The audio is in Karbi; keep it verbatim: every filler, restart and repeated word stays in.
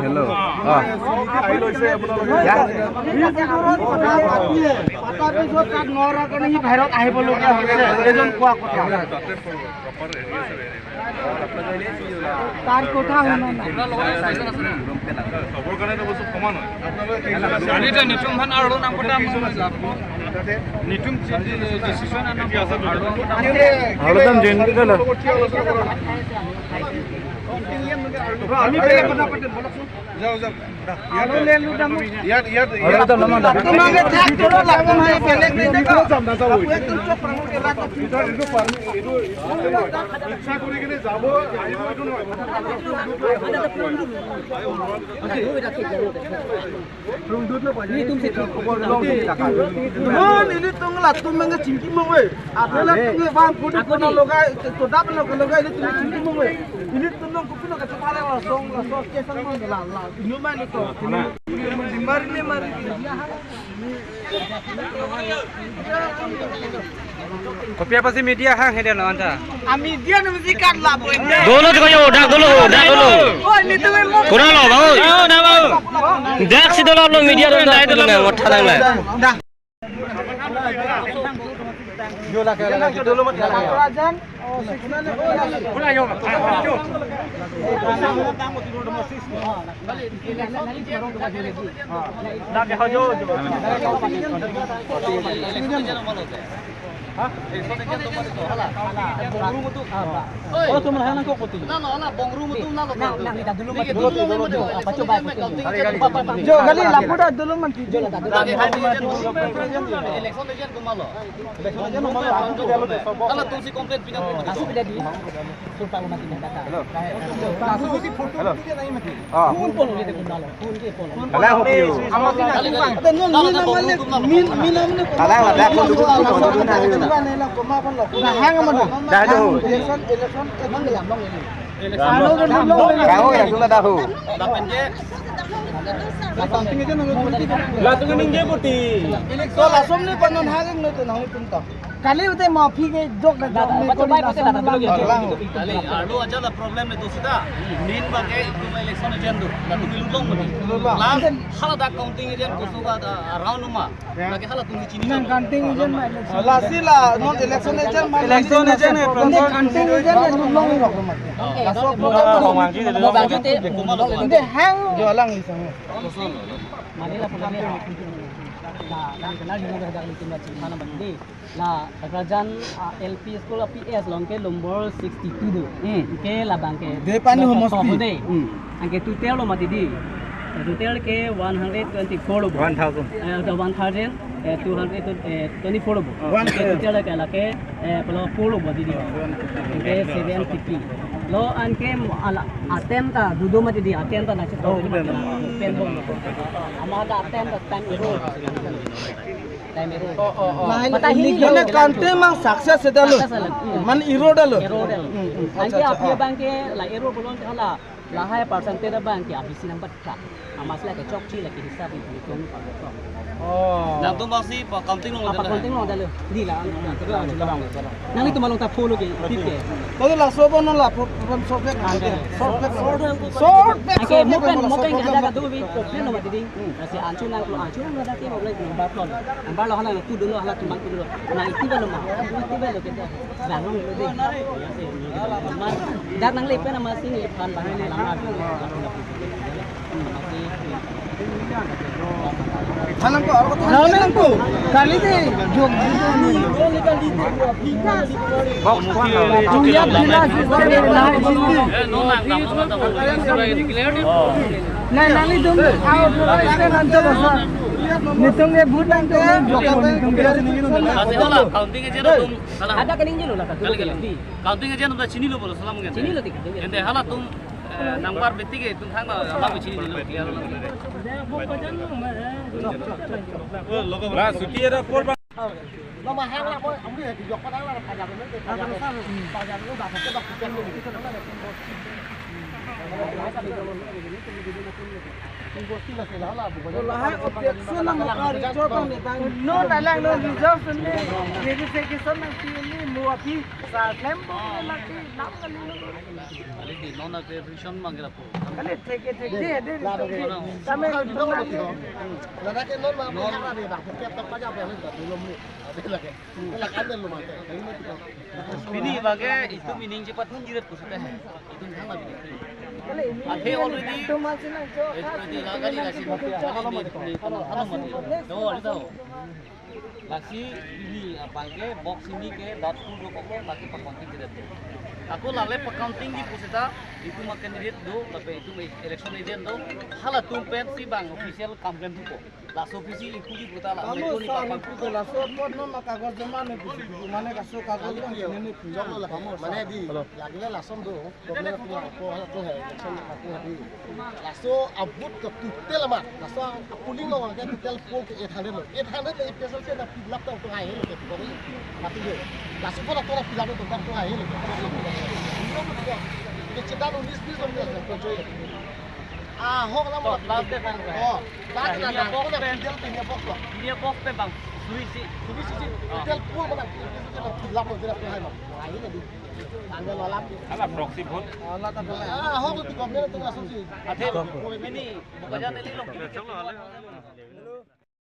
হেল্ল'। অ। পতাৰ পিছত তাত নৰা কাৰণে সি বাহিৰত আহিবলগীয়া হৈছে, এজন কোৱা কথা। তাৰ কথা শুনা নাই। চবৰ কাৰণে বস্তু সমান হয়। আমি এতিয়া নিতুম ভান আৰু নাম কথা মই লাভ পাওঁ। নিতুম ডিচিশ্যন আনক আৰু। আৰু দাম জইন কৰি দিলে। আমি বেলেগ কথা পাতিম, বলকচোন। যাও, যাও। ইয়াত, ইয়াত, ইয়াত। তোমাকে ঠেক ধৰো, লাভ নাই, বেলেগ নাই, দেখো। ইচ্ছা কৰি কিনে যাব, আহিব, এইটো নহয়। Mon, ilitum latum mangga chingki mong we. Apela tum le bang kudi kona logai, to dap lo logai, ilitum chingki mong we. Ilitum nong kupi lo kata pare la song la song ke sang mon la la. Inu ma ilitum. Mari ne mari. Kopi apotsi media hang hede lo anta? Ami dia na musikat la boy. Dolo to yo, dak dolo, dak dolo. Oh, ini tuh memang. Kurang lo, bang. Dak si dolo lo media dolo, dak dolo na, ngot thalang na. Dah. Yo la ke la ke dolo mat la. Rajan. Oh, tuman hana ko koti. Nang, nang, nang, dulu mati. Jo, kali lapu dah dulu mati. Jo, la dulu. Election agent ko malo. Election agent ko malo. Hala tulsi complaint pinang ko malo. Aku tidak di. Supa umat ini kata. Hello. Hello. Ah. Phone, phone ulit ko malo. Phone ke phone. Kalang ho piyo. Ada nun nun na male. Min min amne. Kalang la dak ko dulu ko dulu na. Dah hang mana? Dah do. Election, election. Dah ho ya sudah dah ho. Latum ningje boti. So lasom ni panon haging no to nang tum ta. Kali ute mafi ke jok da jok ni ko na. Kali alo aja la problem ni to sita. Min ba ke tum election agent do. Latum ilulong boti. Last hala dak counting agent ko so ba around ma. Lagi hala tum chini. Nang counting agent ma election. Lasi la non election agent ma. Election agent ni counting agent ni long long. Laso mo bangji te. Inde hang. Jo alang isang. Mane la pulang ni. La, la kenal di nang dak litum la chingki mana bang di. La Rajan, ah, L P school P S along ke number sixty-two do. Hmm. Ke labang ke. Depani homosti. Depani. Hmm. Anke total lo mati di. Total ke one hundred twenty-four lo. One thousand. Eh, the one thousand, eh, two hundred, eh, twenty-four lo. One ke total ke la ke, eh, pulo four lo di di. Anke seven fifty. Lo anke ala atem ta dudo mati di, atem ta na chito. Oh, pen bo. Ama ka atem ta time iro. Time iro. Oh, oh, oh. Mata hini mane lo. Kante mang success eda lo. Success eda lo. Man iro da lo. Iro da lo. Hmm, hmm. Anke api bang ke la iro bolon ke hala. Lahai percentage bang ke abisi nang batka. Amas la ke chokche la ke hisab ni kong pa. Oh. Nangtum bangsi pa counting lo. Apa counting lo da lo. Di la. Nanglitum along ta follow ke, tip ke. Tadi la sobo non la pro-, problem solve na. Solve na. Solve na. Ake mopen, mopen ada ka do bi problem lo mati di. Kasi anchu nang lo, anchu nang ada ke problem lo ba lo. Ambar lo hala tu dolo, hala tumang tu dolo. Na iti ba lo ma. Iti ba lo ke. Bang lo de. Dak nang le pen ama sini pan bang. Thanang ko, aro ko thanang ko. Kali de, jom. Box. Dunia bila sih, na sini. Nah, nanti dong, ayo, nanti basa. Nitung ya, bulan tuh, jom, nitung ya. Ada kening jelo lah, kali, kali. Counting agent tum chini lo bolo salam kan. Chini lo tik. Ente hala tum, eh, number betik ke tum thang ba hala chini lo clear lo. Lah, suti ada por ba. Lahai objection nang mukari chotang ni tang. No, dalang no result ni verification nang pi ni mu api sa klem po ni laki nam kali no. Kali di non verification manggira po. Kali theke theke de. Tame. Lada ke non ma mo hara de ba. Kep tak paja ba ni ba dulom ni. Ade lagi. Lagi kan lo mate. Pini bage itum meaning cepat nunjiret kusute. Itum thang lagi. Athe already, already lagari lasi mati. Already ni, ni, ni, ano mati. No, ano. Lasi pini abang ke box ini ke doubtful do kok, lagi pa-counting kita tu. Ako lale pa-counting di pusita, itum ma candidate do, tapi itum election agent do, halatum pensi bang official kam klem thupo. Laso pisi ipu di puta la, kamu metro ni sar papan. Ipu ke laso apot non ma kagos joma ne pusi, mane kaso kagos joma ne pusi. Jok lo la, mane di, lagi la lason do, government tu la, ko hala tu hai, election ni patu hai di. Laso abut ke total ma, laso a polling lo ke total poll ke eight hundred lo. Eight hundred lo A P H L C na fill up tang tu hai lo ke tu kori. Mati lo. Laso poll tu na fill up tu tang tu hai lo ke. Lo ke tu. Ke chetan unis bis lo ke tu. Ah, hok la. To, mo last day kan. Oh, last day kan. Box pen. Dia box lo. Dia box pen bang. Suri si. Suri si si. Hotel pur mana? Lap mo, dia pun hai mo. Ahi na di. Tanggal malam. Hala proxy vote. Allah ta pala. Ah, hok tu government tu asumsi. Athe, ini, bukan jalan ini lo.